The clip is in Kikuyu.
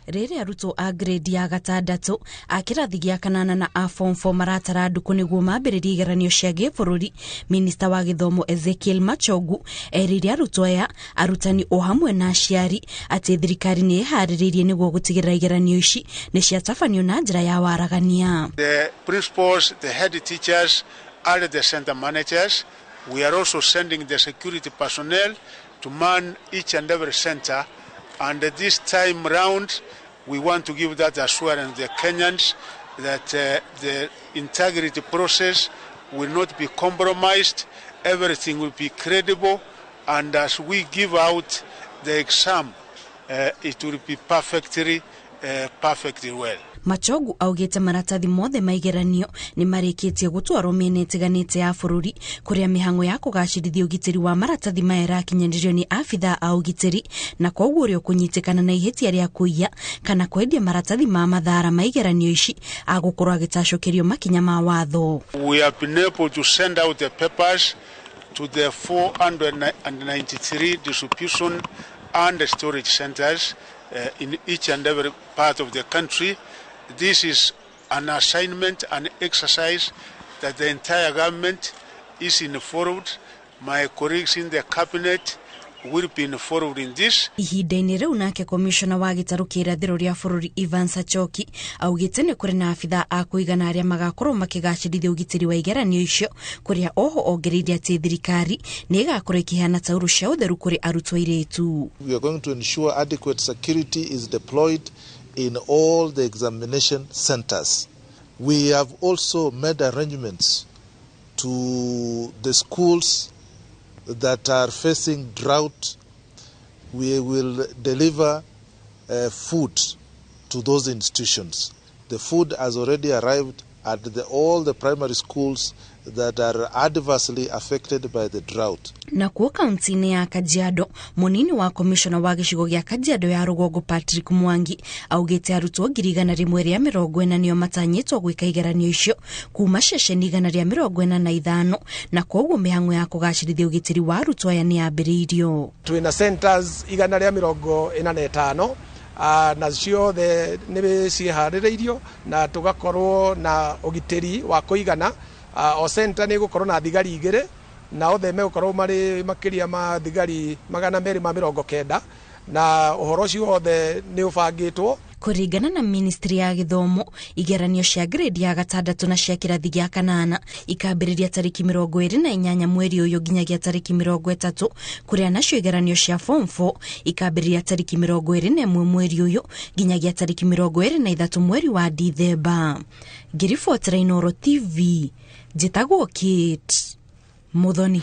Rĩrĩa arutwo a grade ya gatandatũ, a kĩrathi gĩa kanana na a form 4 maratara ndukũ nĩguo mambĩrĩrie igeranio cia gĩbũrũri, minista wa gĩthomo Ezekiel Machogu erĩire arutwo aya, arutani o hamwe na aciari atĩ thirikari nĩ ĩharĩrĩirie nĩguo gũtigĩrĩra igeranio ici nĩ ciatabanio na njĩra ya waragania. The principals, the head teachers, and the center managers. We are also sending the security personnel to man each and every center. And this time round, we want to give that assurance to the Kenyans that the integrity process will not be compromised, everything will be credible, and as we give out the exam, it will be perfectly well. Machogu augĩte maratathi mothe ma igeranio nĩ marĩkĩtie gũtwarwo mĩena ĩtiganĩte ya bũrũri, kũrĩa mĩhang'o ya kũgacĩrithia ũgitĩri wa maratathi maya ĩrakinyanĩrio nĩ abithaa a ũgitĩri, na koguo ũrĩa ũkũnyitĩkana na ihĩtia rĩa kũiya kana kwendia maratathi ma mathara ma igeranio ici agũkorwo agĩtacũkĩrio makinya ma watho. We have been able to send out the papers to the 493 distribution and storage centers in each and every part of the country. This is an assignment, an exercise that the entire government is involved. My colleagues in the cabinet will be involved in this. Ihinda-inĩ rĩu, nake komishona wa gĩtarũ kĩa irathĩro rĩa bũrũri Evans Achoki augĩte nĩ kũrĩ na abithaa a kũigana arĩa magakorwo makĩgacĩrithia ũgitĩri wa igeranio icio, kũrĩa oho ongereire atĩ thirikari nĩ ĩgakorwo ĩkĩheana taurũ cia ũtheru kũrĩ arutwo airĩtu. We are going to ensure adequate security is deployed in all the examination centers. We have also made arrangements to the schools that are facing drought. We will deliver food to those institutions. The food has already arrived at all the primary schools that are adversely affected by the drought. Nakuo kaunti-inĩ ya Kajiado, mũnini wa komishona wa gĩcigo gĩa Kajiado ya rũgongo Patrick Mwangi augĩte arutwo 140,000 nĩo matanyĩtwo gwĩka igeranio icio kuma ceceni 145, na koguo mĩhang'o ya kũgacĩrithia ũgitĩri wa arutwo aya nĩ yambĩrĩirio. Twĩna centers 145, na ciothe nĩ ciĩharĩrĩirio na tũgakorwo na ũgitĩri wa kũigana. O center nĩ ĩgũkorwo na thigari 2, na othe megũkorwo marĩ makĩria ma thigari 290, na ũhoro ũcio wothe nĩ ũbangĩtwo. Kũringana na ministry ya gĩthomo, igeranio cia grade ya gatandatũ na cia kĩrathi gĩa kanana ikambĩrĩria tarĩki 28 mweri ũyũ nginyagia tarĩki 30, kũrĩa nacio igeranio cia form 4 ikambĩrĩria tarĩki 21 mweri ũyũ nginyagia tarĩki 23 mweri wa Dithemba. Ngĩribotera Inooro TV, njĩtagwo Kate Muthoni.